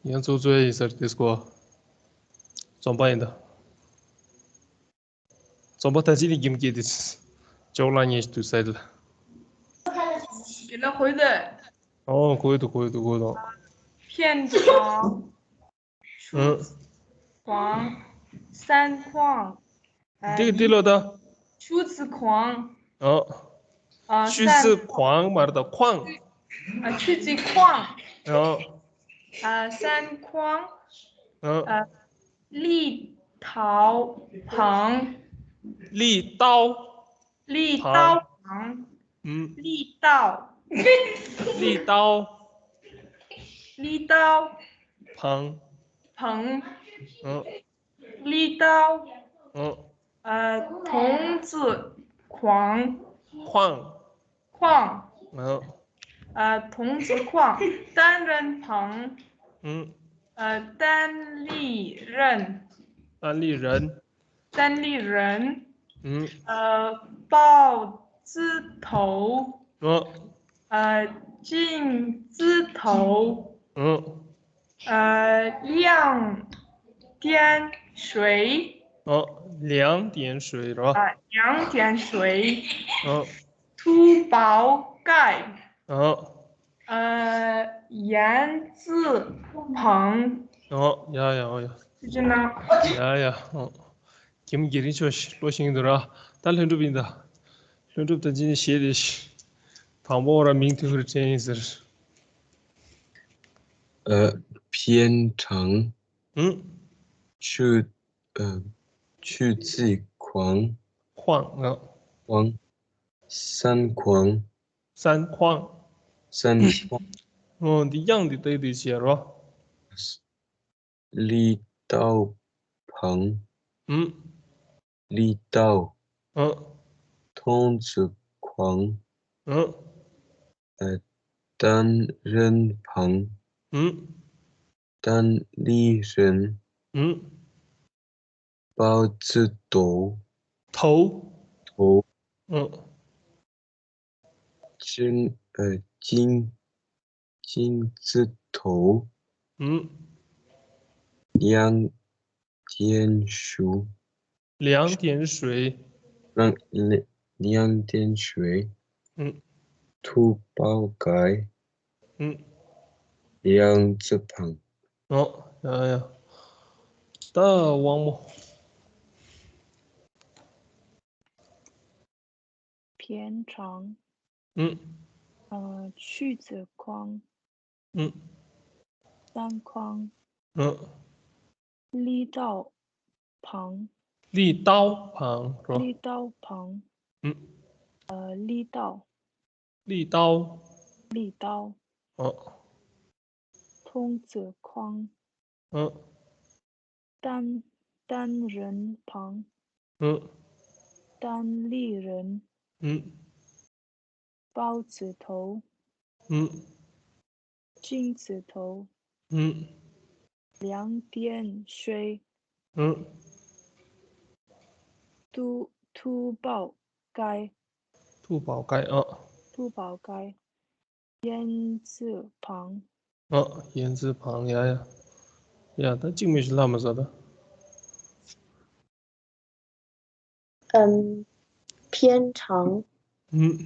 ཡང་ཚུགས་ཚུགས་ཡིན་ས་རེད་དེ་སྐོར། རྩོམ་པ་ཡིན་ད། རྩོམ་པ་ད་ཅི་ནས་རྒྱུན་སྐྱེས་ཏེ། ཅོག་ལ་ཉེ་ཞིག་ཏུ་ས་ཡིན་ལ། ཡིན་ལ་གོ་ཡི་འདུག་ཨོ་གོ་ཡི་འདུག་གོ་ཡི་འདུག་གོ་ཡི་འདུག 片长 ཨང་། 曲子框 三框 ཨ། འདི་འདི་ལོ་ད། 曲子框 ཨོ། ཨ། 曲子框 མ་རེད་ད། 框 ཨ། 曲子框 ཨོ། ཨ། 三框 ཨོ། ཨ། 立刀旁利刀。利刀旁。嗯。利刀。利刀。利刀。旁。旁。嗯。利刀。嗯。呃，童子狂。狂。狂。嗯。呃，童子狂。单人旁。嗯。呃，单立人。单立人。单立人。嗯。呃，豹子头。嗯。呃，金字头。嗯。呃，两点水。哦，两点水是吧？啊，两点水。嗯。土包盖。嗯。呃，言字旁。哦，ཡ་ཡ་ཡ། 是真的。ཡ་ཡ། ཨོ། རྒན་རྒྱལ་རིང་ཆོས་བློ་ཤིང་འདུག་ར། ད་ལྷུན་གྲུབ་ཡིན་ད། ལྷུན་གྲུབ་ད་ཅི་ནས་བཤད་དེ་ཤི། དང་པོ་ར་མིང་ཐོས་རེ་དྲན་ཡིན་ཟེར། ཨ། 偏长། ཨུ། 去། ཨ། 去自框། 框། ཨ། 框། 山框། 山框། 山框། ཨོ། འདི་དབྱངས་འདི་ལྟ་ཡི་འདུག་ཅེས་རོ། 利刀旁། ཨུ། 利刀། ཨུ། 童子狂། ཨུ། ཨ། 单人旁། ཨུ། 单立人། ཨུ། 豹子头། 头。头。ཨུ། 金，呃，金，金字头。嗯。两点水。两点水。两，两，两点水。嗯。土包盖。嗯。两字旁。哦，呀呀。大王么？ 偏长。嗯。呃，去字框。嗯。三框。嗯。利刀旁。利刀旁，是吧？利刀旁。嗯。呃，利刀。利刀。利刀。哦。童子框。 嗯。单，单人旁。嗯。单立人。嗯。豹子头。嗯。金字头。嗯。两点水。嗯。土，土包盖。土包盖啊。土包盖。 言字旁。哦，言字旁，呀呀。呀，他进不去那么说的。嗯，偏长。嗯。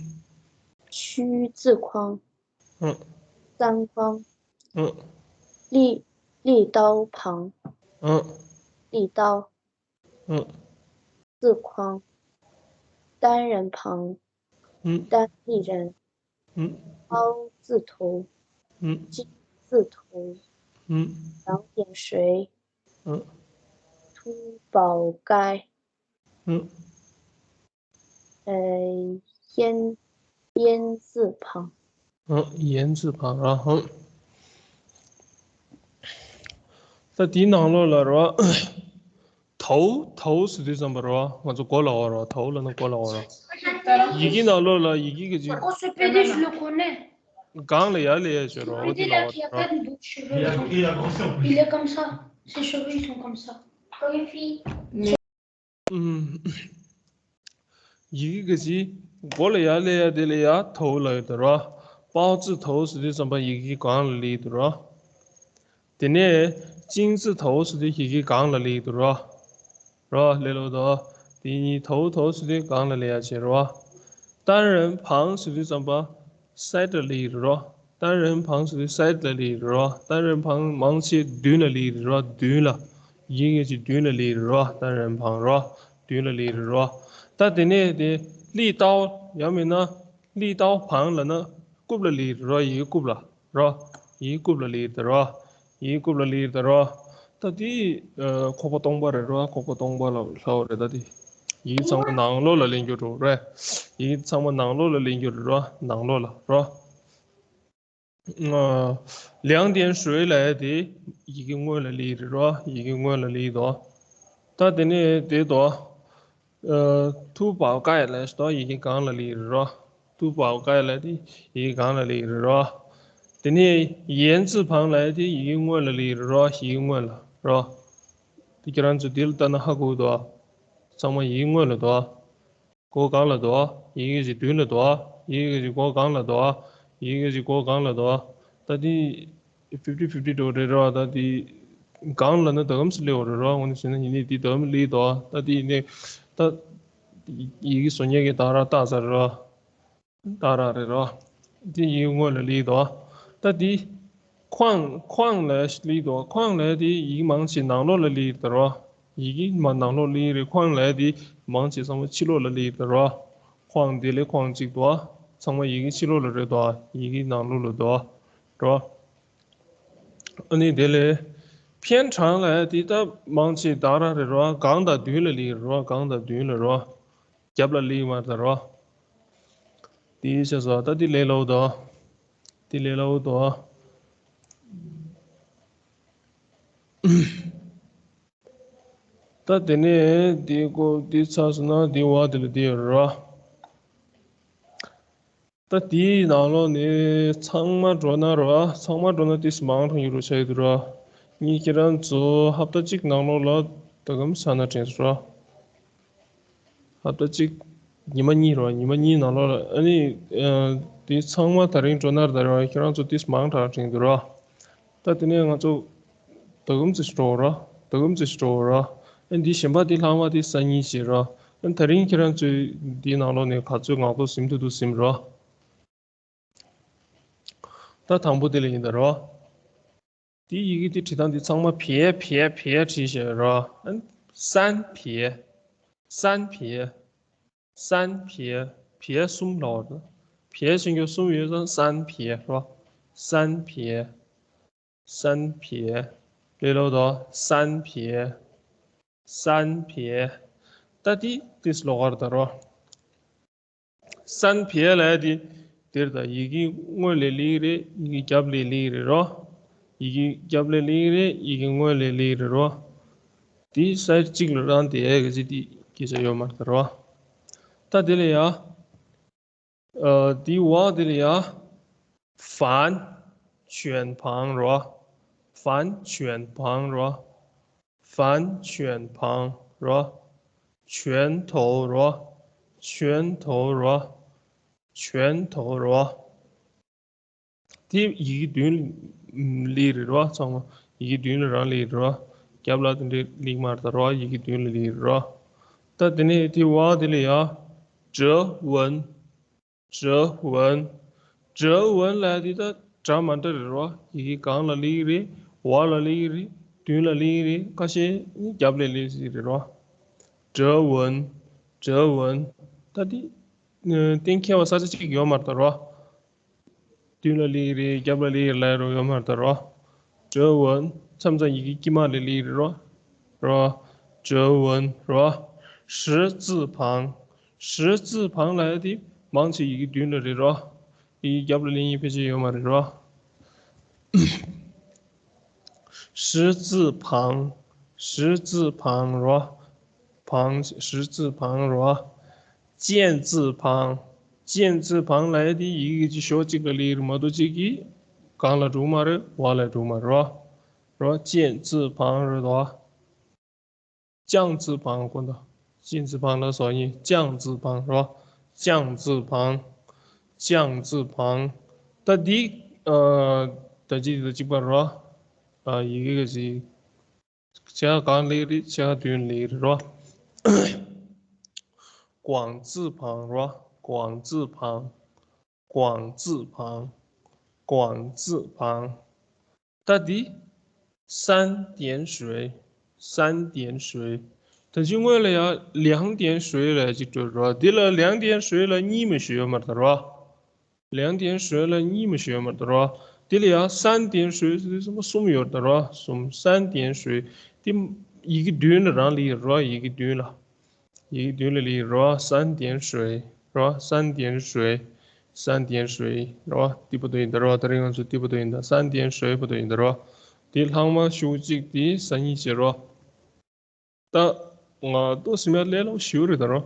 去字框。嗯。三框。嗯。利，利刀旁。嗯。利刀。 嗯。字框，单人旁，嗯。单立人，嗯。包字头，嗯。金字头，嗯。两点水，嗯。土包盖，嗯。呃，言，言字旁。 ཨང་། 言字旁 ར། ཧང་། ད་དེའི་ནང་ལོགས་ལ་ར། 头། 头 ཟེར་དུས་ཙམ་པ་ར། ང་ཚོ་མགོ་ལ་འོ་ར། 头 ལ་ན་མགོ་ལ་འོ་ར། ཡི་གེ་ནང་ལོགས་ལ་ཡི་གེ་གི་ཅིག་སྒང་ལ་ཡར་ལ་ཡར་བྱོས་ར། འོ་དེ་ལ་འོ་ར། ཡི་གེ་གི་ཅིག་མགོ་ལ་ཡར་ལ་ཡར་དེ་ལ་ཡར། 头 ལ་ཡོད་དེ་ར། 包字头 ཟེར་དུས་ཙམ་པ་ཡི་གེ་སྒང་ལ་ལི་དུ་ར། དེ་ནས་金字头 ཟེར་དུས་ཡི་གེ་སྒང་ལ་ལི་དུ་ར། ར་ལེ་ལོ་དོ། དེ་གཉིས་头头 ཟེར་དུས་སྒང་ལ་ལི་ཡ་བྱེད་ར། 单人旁 ཟེར་དུས་ཙམ་པ་side ལ་ལི་ར། 单人旁 ཟེར་དུས་side ལ་ལི་ར། 单人旁 མང་ཆེ་མདུན་ལ་ལི་ར། མདུན་ལ། ཡིན་ངེས་ཀྱི་མདུན་ལ་ལི་ར། 单人旁 ར། མདུན་ལ་ལི་ར། ད་དེ་ནས་དེ་利刀 ཡང་མིན་ན་利刀旁 ལ་ན་རྐུབ་ལ་ལི་ར། ཡི་རྐུབ་ལ་ར། ཡི་རྐུབ་ལ་ལི་དེ་ར། ཡི་རྐུབ་ལ་ལི་དེ་ར། ད་དེ་ཁོག་པ་སྟོང་པ་རེད་ར། ཁོག་པ་སྟོང་པ་ལ་ལྷའོ་རེད། ད་དེ་ ཡི་གེ་ཚང་མ་ནང་ལོགས་ལ་ལེན་རྒྱུ་རེད་རེད། ཡི་གེ་ཚང་མ་ནང་ལོགས་ལ་ལེན་རྒྱུ་རེད་རོ། ནང་ལོགས་ལ་རོ། 两点水 ལབ་ཡ་དེ་ཡི་གེ་སྔོན་ལ་སླེབས་རེད་རོ། ཡི་གེ་སྔོན་ལ་སླེབས་དོ། ད་དེ་ནས་དེ་དོ། 呃，土宝盖 ལབ་ཞིག་དོ། ཡི་གེ་སྒང་ལ་སླེབས་རེད་རོ། 土宝盖 ལབ་དེ་ཡི་གེ་སྒང་ལ་སླེབས་རེད་རོ། དེ་ནས་言字旁 ལབ་ཡ་དེ་ཡི་གེ་སྔོན་ལ་སླེབས་རེད་རོ། ཡི་གེ་སྔོན་ལ་རོ། དེ་ཁྱེད་རང་ཚོ་དེ་ལ་ལྟ་ན་ཧ་གོ་དོ། ཚང་མ་ཡི་གེ་སྔོན་ལ་དོ། སྒོ་སྒང་ལ་དོ། ཡི་གེ་ཞིག་མདུན་ལ་དོ། ཡི་གེ་ཞིག་སྒོ་སྒང་ལ་དོ། ཡི་གེ་ཞིག་སྒོ་སྒང་ལ་དོ། ད་དེ་ཕིབ་ཊི་ཕིབ་ཊི་འགྲོ་རེད་རོ། ད་དེ་སྒང་ལ་ན་ད་གམ་སུ་སླེབས་རེད་རོ། འོ་ན་བྱས་ན་ཡིན་ནི་དེ་ད་གམ་སླེབས་དོ། ད་དེ་ཡིན་ནི་ད་ཡི་གེ་བཟོ་མཁན་གྱི་ད་ར་ལྟ་ས་རེད་རོ། ད་ར་རེད་རོ། དེ་ཡི་གེ་སྔོན་ལ་སླེབས་དོ། ད་དེ་ཁོང་ཁོང་ལ་སླེབས་དོ། ཁོང་ལ་དེ་ཡི་གེ་མང་ཆེ་ནང་ལོགས་ལ་སླེབས་ད་རོ། ཡི་གེ་མ་ནང་ལོགས་སླེབས་རེད། ཁོང་ལ་དེ་མང་ཆེ་ཚང་མ་ཕྱི་ལོགས་ལ་སླེབས་ད་རོ། ཁོང་དེ་ལས་ཁོང་གཅིག་དོ། ཚང་མ་ཡི་གེ་ཕྱི་ལོགས་ལ་རེད་དོ། ཡི་གེ་ནང་ལོགས་ལ་དོ། རོ། ཨ་ནི་དེ་ལས་ཕན་གྲངས་ལ་དེ་ད་མང་ཆེ་ད་ར་རེད་རོ། སྒང་དང་མདུན་ལ་སླེབས་རོ། སྒང་དང་མདུན་ལ་རོ། རྒྱབ་ལ་སླེབས་མ་ད་རོ། དེའི་ཆ་ས་ད་དེ་ལས་ལོ་དོ། དེ་ལས་ལོ་དོ། ད་དེ་ནས་དེ་གོ་དེ་ཚ་སོང་ན་དེ་བ་དེ་ལ་དེ་ཡོད་རོ། ད་དེའི་ནང་ལོགས་ནས་ཚང་མ་འགྲོ་ན་རོ། ཚང་མ་འགྲོ་ན་དེ་མང་དྲགས་ཡོད་རོ། ཆ་ཡོད་དུ་རོ། ངས་ཁྱེད་རང་ཚོ་ཧབ་ཏ་གཅིག་ནང་ལོགས་ལ་ད་གམ་ས་ན་དྲན་སོ་རོ། ཧབ་ཏ་གཅིག་ཉི་མ་གཉིས་རོ། ཉི་མ་གཉིས་ནང་ལོགས་ལ་ཨ་ནི་ཨ་དེ་ཚང་མ་ད་རིང་འགྲོ་ན་ད་རོ། ཁྱེད་རང་ཚོ་དེ་མང་དྲགས་དྲན་དུ་རོ། ད་དེ་ནས་ང་ཚོ་ད་གམ་ཙི་ཞིག་འགྲོ་རོ། ད་གམ་ཙི་ཞིག་འགྲོ་རོ། ཨ་འདི་གཞན་པ་དེ་ལྷག་མ་དེ་ས་གཉིས་ཤིག་རོ། ཨ་ད་རིང་ཁྱེད་རང་ཚོས་དེའི་ནང་ལོགས་ནས་ག་ཚོད་ངག་ཐོག་ཟིན་ཐུབ་ཐུབ་ཟིན་རོ། ད་དང་པོ་དེ་ལ་ཡིན་ད་རོ། དེའི་ཡི་གེ་དེ་བྲིས་སྟངས་དེ་ཚང་མ་བྱས་བྱས་བྱས་བྲིས་བྱས་རོ། ཨ་三撇། 三撇། 三撇། 撇་གསུམ་ལབ་པ་རེད། 撇་ཟེར་རྒྱུ་གསུམ་ཡོད་ཙང་三撇་རོ། 三撇། 三撇། ལས་སླ་པོ་དོ། 三撇། 三撇། ད་དེ་དེ་ལོགས་ཀར་ད་རོ། 三撇་ལབ་ཡ་དེ་དེར་ད་ཡི་གེ་སྔོན་ལ་སླེབས་རེད། ཡི་གེ་རྒྱབ་ལ་སླེབས་རེད་རོ། ཡི་གེ་རྒྱབ་ལ་སླེབས་རེད། ཡི་གེ་སྔོན་ལ་སླེབས་རེད་རོ། དེ་ས་གཅིག་ལ་རང་དེ་ཡ་གི་ཅི་དེ་སྐད་ཆ་ཡོད་མ་རེད་ད་རོ། ད་དེ་ལ་ཡ། ཨ་དེའི་བ་དེ་ལ་ཡ། 反转旁་རོ། 反转旁་རོ། 反转旁་རོ། 拳头་རོ། 拳头་རོ། 拳头་རོ། དེ་ཡི་གེ་མདུན་ལ་སླེབས་རེད་རོ། ཚང་མ་ཡི་གེ་མདུན་ལ་རང་སླེབས་རེད་རོ། རྒྱབ་ལ་དེ་འདྲའི་སླེབས་མ་རེད་ད་རོ། ཡི་གེ་མདུན་ལ་སླེབས་རེད་རོ། ད་དེ་ནས་དེའི་བ་དེ་ལ་ཡ། 折纹། 折纹། 折纹་ལབ་དེ་ད་འདྲ་མི་འདྲ་རེད་རོ། ཡི་གེ་སྒང་ལ་སླེབས་རེད། འོག་ལ་སླེབས་རེད། མདུན་ལ་སླེབས་རེད། ཁ་ཤས་རྒྱབ་ལ་སླེབས་རེད་རོ། 折纹། 折纹། ད་དེ་གཏན་འཁེལ་བ་ས་ཆ་གཅིག་ཡོད་མ་རེད་ད་རོ། མདུན་ལ་སླེབས་རེད། རྒྱབ་ལ་སླེབས་རེད་ལབ་རོ་ཡོད་མ་རེད་ད་རོ། 折纹། མཚམས་མཚམས་ཡི་གེ་དཀྱིལ་མ་ལ་སླེབས་རེད་རོ། རོ། 折纹་རོ། 十字旁། 十字旁་ལབ་ཡ་དེ་མང་ཆེ་ཡི་གེ་མདུན་ལ་རེད་རོ། ཡི་གེ་རྒྱབ་ལ་སླེབས་མཁན་ཕལ་ཆེར་ཡོད་མ་རེད་རོ། 十字旁། 十字旁་རོ། 旁། 十字旁་རོ། 健字旁། 健字旁་ལབ་ཡ་དེ་ཡི་གེ་གཅིག་ཕྱོགས་གཅིག་ལ་སླེབས་རེད་མ་གཏོགས་གཅིག་གིས་སྒང་ལ་འགྲོ་མ་རེད། འོག་ལ་འགྲོ་མ་རེད་རོ། རོ། 健字旁་རེད་དོ། 将字旁་ཁོ་ན། 健字旁་ལ་སོགས་ཡིན། 将字旁་རོ། 将字旁། 将字旁་། ད་འདི་ཨ་ད་ཅི་ད་གཅིག་པ་རོ། ཨ་ཡི་གེ་ག་ཅི། ཕྱེད་ཀ་སྒང་ལ་རེད། ཕྱེད་ཀ་མདུན་ལ་རེད་རོ། 广字旁་རོ། 广字旁། 广字旁། 广字旁། ད་འདི། 三点水། 三点水། ད་ཅི་སྔོན་ལ་ཡང་两点水་ལ་ཅིག་འགྲོ་རོ། འདི་ལ་两点水་ལ་གཉིས་མ་ཞུ་ཡོད་མ་རེད་རོ། 两点水་ལ་གཉིས་མ་ཞུ་ཡོད་མ་རེད་རོ། འདི་ལ་ཡང་三点水་ཟེར་དུས་ཙམ་པ་གསུམ་ཡོད་རེད་རོ། གསུམ། 三点水། འདི་ཡི་གེ་མདུན་ལ་རང་ལ་ཡོད་རོ། ཡི་གེ་མདུན་ལ། ཡི་གེ་མདུན་ལ་ལི་རོ། 三点水 རོ། 三点水 三点水 རོ། ཏི་པ་ཏོ་ཡིན་ད་རོ། ད་རིང་ང་ཚོ་ཏི་པ་ཏོ་ཡིན་ད། 三点水 པ་ཏོ་ཡིན་ད་རོ། དེ་ལྷག་མ་ཤུ་གཅིག་དེ་ས་ཉིད་བྱེད་རོ། ད་ང་ཏོ་སི་མ་ལེ་ལོ་ཤིའུ་རེད་ད་རོ།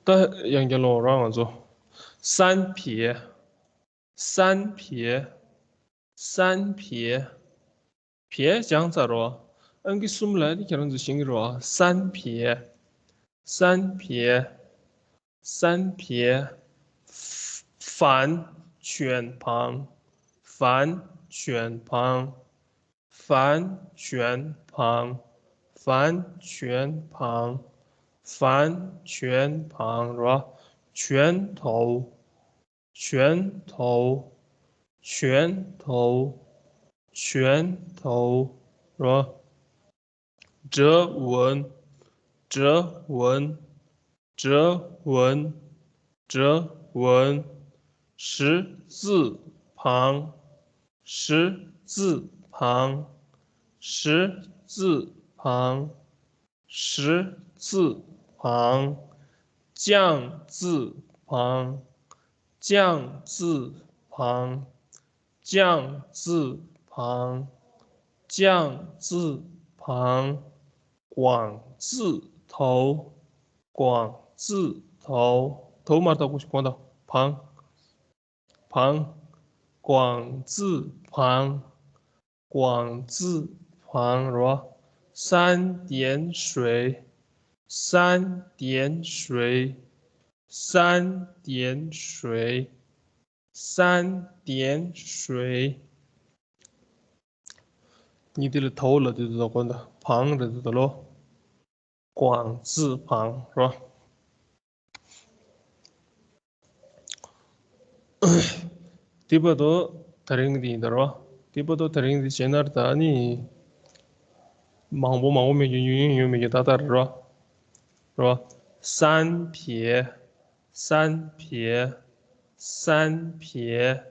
ད་ཡང་བསྐྱར་ལོ་ར་ང་ཚོ། 三撇 三撇 三撇 撇 སྦྱངས་ཚར་རོ། ཨང་ཀི་གསུམ་ལ་ནི་ཁྱེད་རང་ཚོ་ཤེས་ཀྱི་རོ། 三撇 三撇 三撇 反 圈旁 反 圈旁 反 圈旁 反 圈旁 反 圈旁 རོ། 拳头 拳头 拳头 拳头 རོ། 皱纹 皱纹 皱纹 皱纹 十字旁 十字旁 十字旁 十字旁 将字旁 将字旁 将字旁 将字旁 广字头 广字头 头མར་ལྟ་ཀུ་ཤི་གོང་དང་། 旁 旁 广字旁 广字旁 རོ། 三点水 三点水 三点水 三点水 གཉིས་དེ་ལ་头ལ་དེ་དུ་དགོན་དང་། 旁 རེད་དུ་ལོ། 广字旁 རོ། དེ་བར་དུ་ད་རིང་འདི་ཡིན་ད་རོ། དེ་བར་དུ་ད་རིང་འདི་བྱས་ན་ད་ནི་མང་པོ་མང་པོ་མེད་རྒྱུ། ཉུང་ཉུང་ཉུང་མེད་རྒྱུ། ད་ལྟར་རོ། རོ། 三撇 三撇 三撇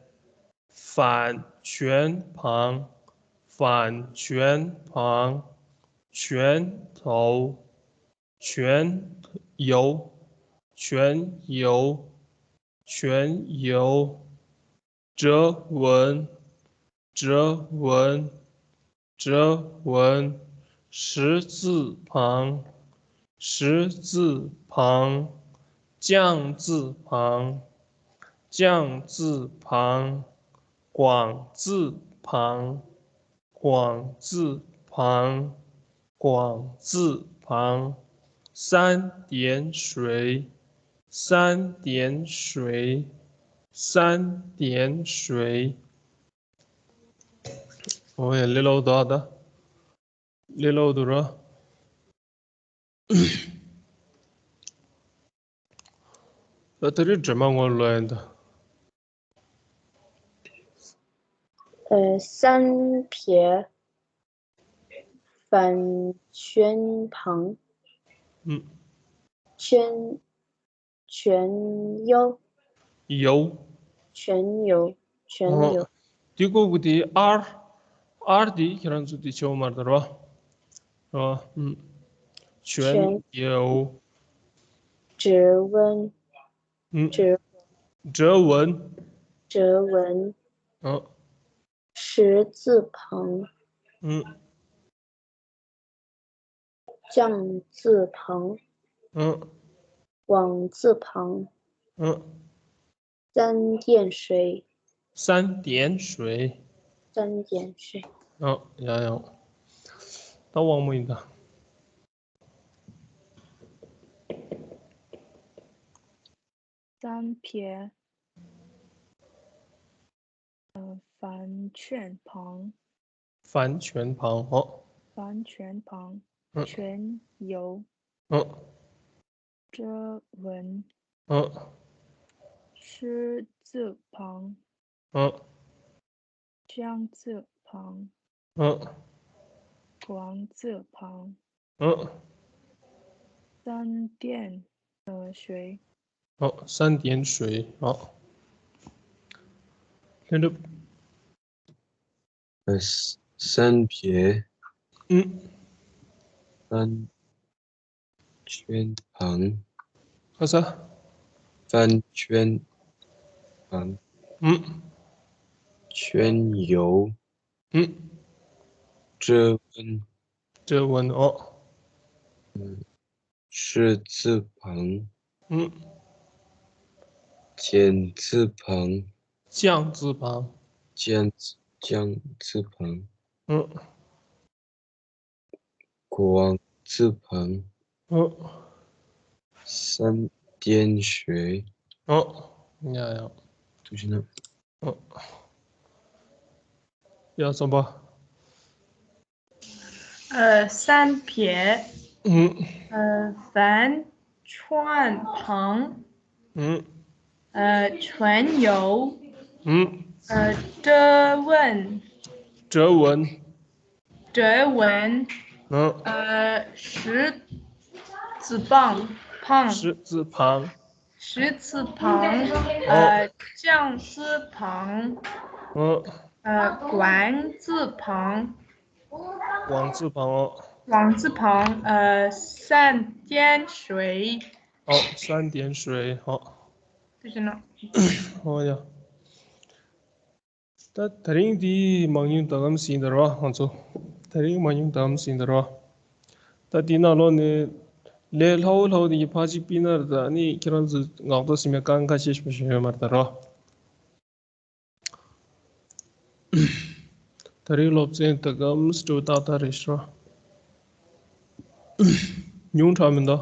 反 圈旁 反 圈旁 拳头 拳 有 拳 有 拳 有 皱纹 皱纹 皱纹 十字旁 十字旁 将字旁 将字旁 广字旁 广字旁 广字旁 三点水 三点水 三点水 ཨོ་ཡ། ལེ་ལོ་དོ་ཨ་ད། ལེ་ལོ་དོ་ར། ད་ད་རེས་འདྲེ་མ་ངོ་ལོ་ཡན་ད། 呃，三撇反圈旁，嗯，圈圈有有，全有全有哦，དེ་ཀོ་གུ་དེ་ཨར་ཨར་དེ་ཁྱེད་རང་ཚོ་དེ་ཆེ་བ་མར་ད་རོ། རོ།嗯，全有指纹嗯，指指纹指纹嗯十字旁嗯将字旁嗯广字旁嗯，三点水三点水。三点水。哦，呀呀，到王母一个。三撇，呃，反圈旁，反圈旁，好，反圈旁，嗯全有嗯遮纹，嗯狮字旁，嗯将字旁，嗯广字旁，嗯，三点，呃，水，好，三点水，好。连着，呃，三撇，嗯，三，圈旁。 ཨ་ས། 饭圈旁。 ཨུམ། 圈油。 ཨུམ། 追问。 追问 ཨོ། 嗯， 是字旁。 ཨུམ། 剪字旁。 酱字旁། 酱字，酱字旁。 ཨུམ། 广字旁。 ཨུམ། 三点水。 ཨུམ། ཡ་ཡ། 对，现在 ཨུམ། ཡ་རྩོམ་པ། 呃，三撇， ཨུམ། 呃， 反圈旁， ཨུམ། 呃，圈油， ཨུམ། 呃，追问， 追问。 追问， ཨུམ། 呃，十字旁，旁， 十字旁。 十字旁，呃，酱字旁， 嗯， 呃，广字旁， 广字旁哦。 广字旁，呃，三点水。 哦，三点水，好。 就是那。 ཨོ་ཡ། ད་དེ་རིང་འདི་མང་ཉུང་ད་གམ་ཟིན་ད་རོ་ང་ཚོ། དེ་རིང་མང་ཉུང་ད་གམ་ཟིན་ད་རོ། ད་འདི་ནང་ལོགས་ནས་ལས་སླ་བོ་སླ་བོ་དེ་གི་ཕར་ཅིག་སྤིན་ན་ར། ད་ནི་ཁྱེད་རང་ཚོ་ངག་ཐོག་ཟིན་མའི་དཀའ་ངལ་ཁ་ཤས་ཤིག་མ་ཞིག་ཡོད་མ་རེད་ད་རོ། དེ་རིང་སློབ་ཚན་ད་གམ་སྤྲོ་ཏག་ཏག་རེད་ཤག་ཉུང་དྲགས་མི་འདུག